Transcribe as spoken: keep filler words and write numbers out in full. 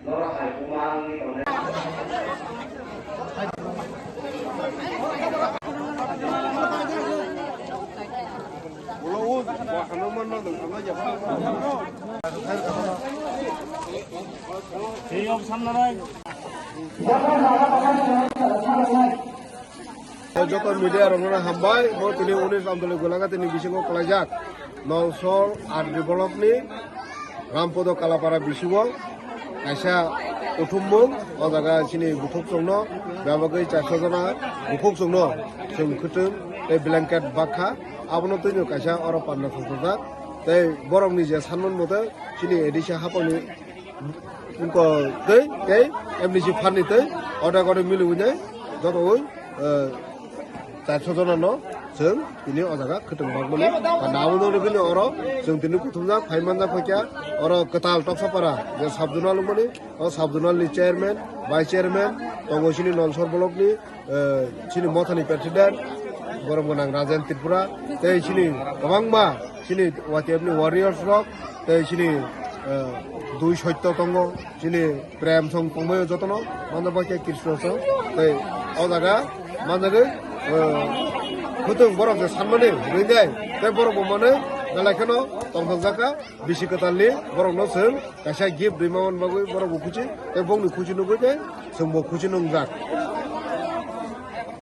Joto media rokno hambai, bo tini unis Amtwlwi Golaghati ni bisingo kwlaijak Nalsor R D block ni Rampodo Kalapara bisingo kaisa kuthumung, o jaga chini bukhuk chwngno, bebagwi charsho jona bukhuk chwngno chwng khwtwng tei blanket bakha, abono twino kaisa oro panda thwngthokjak. Tei borokni je sanmani mote chini A D C hapangni Wngkha tei, tei M D C pharni tei order order miliwi nai joto oi, eh, charsho jona no chwng tini o jaga khwtwng bakmani. Nabo no rwgwini oro chwng tini kuthumjak phai manjak phaikha oro kwtal Toksapara je sub zonal wngmani, o sub zonal ni chairman, vice chairman tongo chini Nalsor block ni, eh, chini mothani president, borom gwnang Rajen Tripura, tei chini kwbangma chini Y T F ni warriors rok, tei chini, eh, Dui Sotto tongo, chini Prem song tongbaio jotono, mano bakhe Krishna song, tei o jaga manjagwi, eh, khwtwng borok je sanmani rwngdai, tei borok bo mano belai kheno tongthokjak kha, bisi kwtalni borokno chwng kaisa gift rwima man bagwi borok bo khuchi, tei bongni khuchi nugwi tei chwngbo khuchi nungjak.